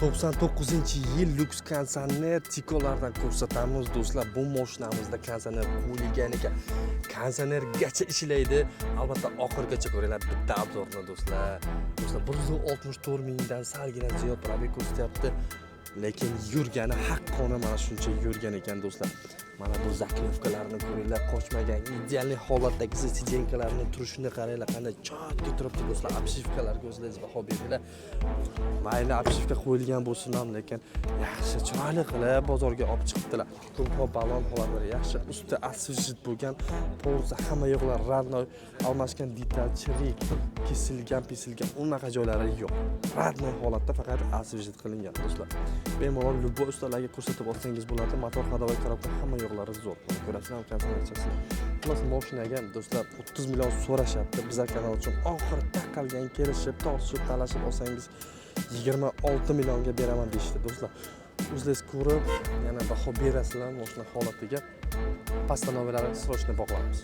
99-yil lyuks konditsioner Tikolardan ko'rsatamiz, do'stlar. Bu mashinamizda konditsioner qo'yilgan ekan, konditsionergacha ishlaydi. Albatta, oxirigacha ko'ringlar bitta обзор ni, do'stlar. Do'stlar, 164 mingdan salgina ziyod пробег ko'rsatyapti, lekin yurgani haqqona mana shuncha yurgan ekan, do'stlar. Mana bu заклёпка larni ko'ringlar, qochmagan, идеальный holatdagi сиденька larni turishini qaranglar, qanday четко turibdi, do'stlar. Обшивка larga o'zlaringiz baho beringlar. Mayli, обшивка qo'yilgan bo'lsin ham, lekin yaxshi, chiroyli qilib bozorga olib chiqibdilar. Ko'p balon holatlari yaxshi, usti освежить bo'lgan, полностью hamma yoqlar родной, almashgan detal, chirik, kesilgan pesilgan unaqa joylari yo'q, родной holatda, faqat освежить qilingan, do'stlar. Bemalol любой ustalarga ko'rsatib olsangiz bo'ladi. Motor, ходовой коробка, hamma yoqlari zo'r. Mana, ko'rasizlar konditsionerchasini. Xullas, moshinaga, do'stlar, 30 million so'rashyapti. Bizlar kanal uchun oxiri taqalgan, kelishib, tortishib, talashib olsangiz, 26 millionga beraman deyishdi, do'stlar. O'zlaringiz ko'rib, yana baho berasizlar moshina holatiga. Pastda nomerlari, срочно bog'lanamiz.